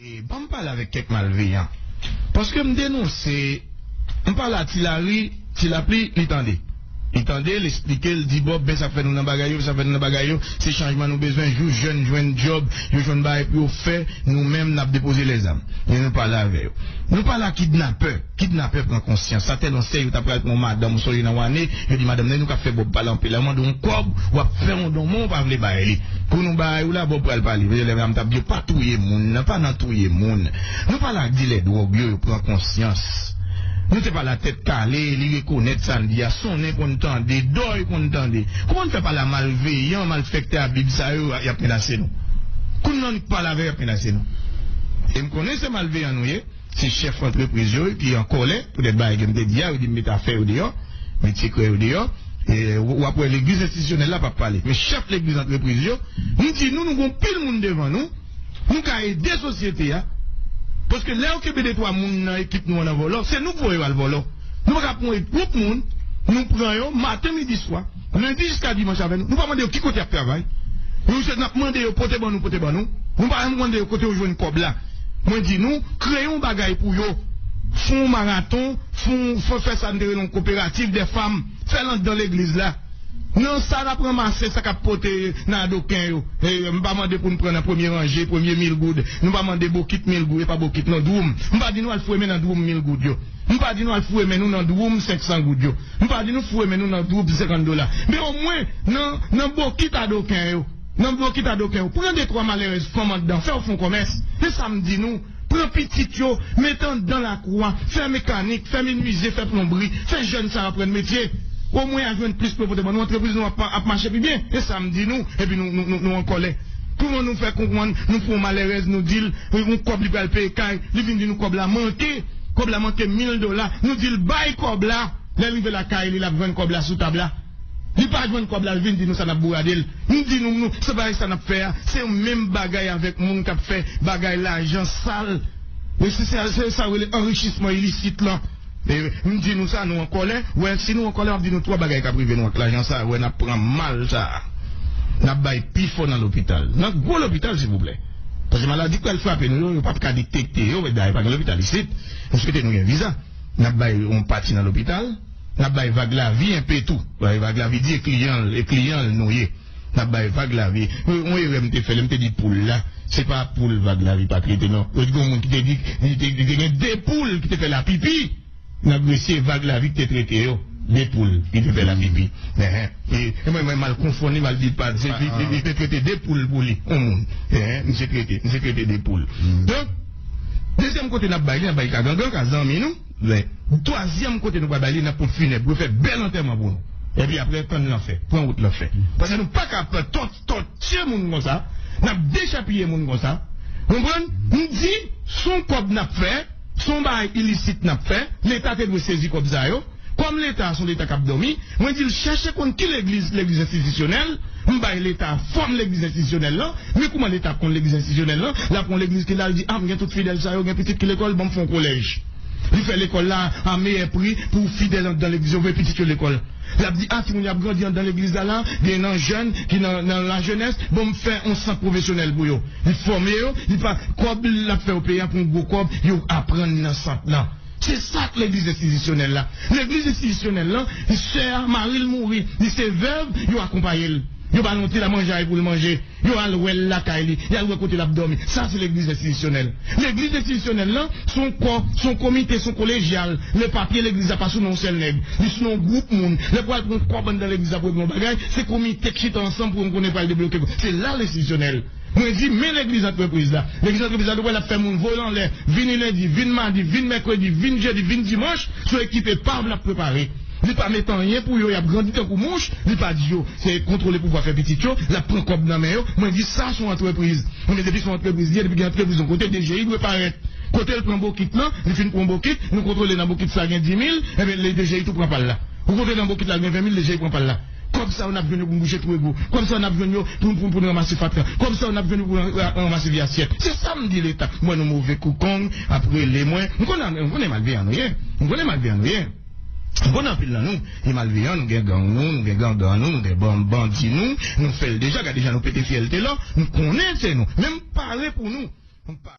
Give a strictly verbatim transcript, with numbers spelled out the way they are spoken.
E ban m pale avèk kèk malveyan. Paske m denonse, m pale a Ti Lari, Ti Lapli, li tande. Li tande, l eksplike, l di, "Bon, ben sa fè nou nan bagay yo, sa fè nou nan bagay yo, se chanjman nou bezwen, jou jèn jwenn djòb, yo jwenn bagay pou yo fè, nou menm n ap depoze lèzam." E nou pale avè yo. Nou pale a kidnapè. Kidnapè pran konsyans. Sa tèlman sèyè, yo ta pral pran yon madanm, ou sonje nan wane, yo di madanm nan, "Nou ka fè Bòb pale anpil la, mande yon kòb, w ap fè yon don, men w pa vle bay li. Pou nou bay ou la, Bòb pral pale." Vle lè m t ap di yo, pa touye moun nan, pa nan touye moun. Nou pale ak dilè dwòg yo, yo pran konsyans. Nou te pale a Tèt Kale, li rekonèt sa n di a, Sonnen konn tande, Dòy konn tande. Kòman n fè pale a malveyan, malfèktè a Bib sa yo, y ap menase nou? Kounye a nou pale avè yo, y ap menase nou. E m konnen se malveyan nou ye. Se chèf antrepriz yo ki an kòlè, poutèt bagay ke m te di a, yo di m met afè yo deyò, met sekrè yo deyò. E w w ap wè legliz enstitisyonèl la p ap pale. Men chèf legliz antrepriz yo, m di nou, nou gon pil moun devan nou, nou ka ede sosyete a. Paske lè yo kenbe de twa moun nan ekip nou an nan vòlò, se nou k voye yo al vòlò. Nou pa ka pran yon gwoup moun, nou pran yo maten, midi, swa, lendi jiska dimanch avè nou. Nou pa mande yo ki kote y ap travay. Nou jis n ap mande yo pote ban nou, pote ban nou. Nou pa menm mande yo kote yo jwenn kòb la. Mwen di nou, kreye yon bagay pou yo. Fè yon maraton, fè yon, fè, fè sa n te rele yon koperativ dè fanm. Fè l anndan legliz la. Nan sa n ap ranmase, sa k ap pote nan adoken yo. E, m pa mande pou n pran nan premye ranje, premye mil goud. Nou pa mande bokit mil goud, e pa bokit non, dwoum. M pa di nou al foure men nan dwoum mil goud yo. M pa di nou al foure men nou nan dwoum senk san goud yo. M pa di nou foure men nou nan dwoum senkant dola. Men omwen, nan, nan bokit adoken yo, nan bokit adoken yo, pran de twa malerèz fanm anndan, fè yo fè yon kòmès. Se sa m di nou. Pran pitit yo, mete anndan lakou a, fè mekanik, fè menizye, fè plonbri, fè jèn sa yo aprann metye. Omwen y a jwenn plis pou yo pote ban nou, antrepriz nou ap, ap mache pi byen. Se sa m di nou, epi nou, nou, nou, nou an kòlè. Kouman nou fè konprann, nou fè yon malerèz, nou di l, yon kòb li pral peye kay, li vin di nou kòb la manke, kòb la manke mil dola, nou di l bay kòb la, lè l rive lakay li, l ap jwenn kòb la sou tab la. Li pa jwenn kòb la, l vin di nou sa, n ap bourade l. M di nou, nou, se bagay sa n ap fè a, se menm bagay avèk moun k ap fè bagay lajan sal. E se, se, se sa yo rele anrichisman ilisit lan. E m di nou sa, nou an kòlè. Wè, si nou an kòlè, m ap di nou twa bagay k ap rive nou ak lajan sa a. Wè, n ap pran mal sa a. N ap bay pi fò nan lopital. Nan gwo lopital, silvouplè. Paske maladi k pral frape nou yo, yo p ap ka detekte yo. Dayè, pa gen lopital isit. M swete nou gen viza. N ap bay yon pati nan lopital. N ap bay Vag Lavi enpe tou. Vag Lavi di e kliyan l, e kliyan l nou ye. N ap bay Vag Lavi. Yon erè m te fè lè m te di poul la. Se pa poul Vag Lavi pa t rete non. Yo di gen yon moun ki te di, li te, li te gen de poul ki te fè lapipi nan gresye, Vag Lavi ki te trete yo. De poul ki te fè lapipi. Enhen. E, e mwen, mwen m al konfonn li, m al di l pa, se, li, li, li te trete de poul pou li, yon moun. Enhen, misye trete, misye trete de poul. Donk, dezyèm kote n ap bay li, n ap bay ka gangan, ka zanmi nou. Twazyèm kote nou pral bay li, nan ponp finèb, pou yo fè bèl antèman pou nou. Epi apre, tann lanfè, pran wout lanfè. Paske nou pa ka pran tò-, tòtye moun konsa, n ap dechapiye moun konsa. Konprann? M di, se yon kòb n ap fè, se yon bagay ilisit n ap fè, Leta te dwe sezi kòb sa yo. Kòm Leta a se yon Leta k ap dòmi, mwen di l chèche konn ki legliz, legliz enstitisyonèl, m bay Leta a fòm legliz enstitisyonèl lan, men kouman Leta ap konn legliz enstitisyonèl lan, l ap pran yon legliz ki la, l di, a, m gen tout fidèl sa yo, gen pitit ki lekòl, ban m fè yon kolèj. Li fè lekòl la a meyè pri pou fidèl anndan legliz yo voye pitit yo lekòl. L ap di, a, timoun yo ap grandi anndan legliz la la, gen nan jèn ki nan, nan lajenès, bon, m fè yon sant pwofesyonèl pou yo. Li fòme yo, li pa, kòb l ap fè yo peye a pou yon gwo kòb, yo aprann nan sant lan. Se sa k legliz enstitisyonèl la. Legliz enstitisyonèl lan, sè a, mari l mouri, li se vèv, yo akonpaye l. Yo ba l yon ti la manjay pou l manje. Yo al wè l lakay li. Y al wè kote l ap dòmi. Sa se legliz enstitisyonèl. Legliz enstitisyonèl lan, se yon kò, se yon komite, se yon kolejyal. Men papye legliz la pa sou non yon sèl nèg. Li sou non yon gwoup moun. Lè pou al pran kòb anndan legliz la pou regle yon bagay, se komite k chita ansanm pou yo konnen pral debloke. Se la l enstitisyonèl. Mwen di, men legliz antrepriz la. Legliz antrepriz la, nou wè l ap fè moun vole anlè. Vini lendi, vin madi, vin mèkredi, vin jedi, vin dimanch. Se yon ekip epav l ap prepare. Li pa met anyen pou yo, y ap grandi tankou mouch, li pa di yo, se kontwole pouvwa fè pitit yo, l ap pran kòb nan men yo. Mwen di sa se yon antrepriz. Mwen di depi se yon antrepriz li ye, depi gen antrepriz yon kote, D G I dwe parèt. Kote l pran bokit lan, li fin pran bokit, nou kontwole nan bokit sa gen di mil, enben, le D G I tou pran pa l la. Ou kontwole nan bokit la gen ven mil, D G I pran pa l la. Kòb sa yo n ap jwenn yo pou n bouche twou egout. Kòb sa yo n ap jwenn yo pou, pou, pou n ranmase fatra. Kòb sa yo n ap jwenn yo pou n ra-, ranmase vye asyèt. Se sa m di Leta. M wè nou move kou kong, ap rele mwen. M konnen, m konnen malveyan nou ye. M konnen malveyan nou ye. M konnen anpil nan nou, e malveyan, nou gen gang nou, nou gen gangan nou, nou gen ban-, bandi nou, nou fè l deja, gade jan nou pete fyèl telò, m konnen se nou, men m pare pou nou. M pa-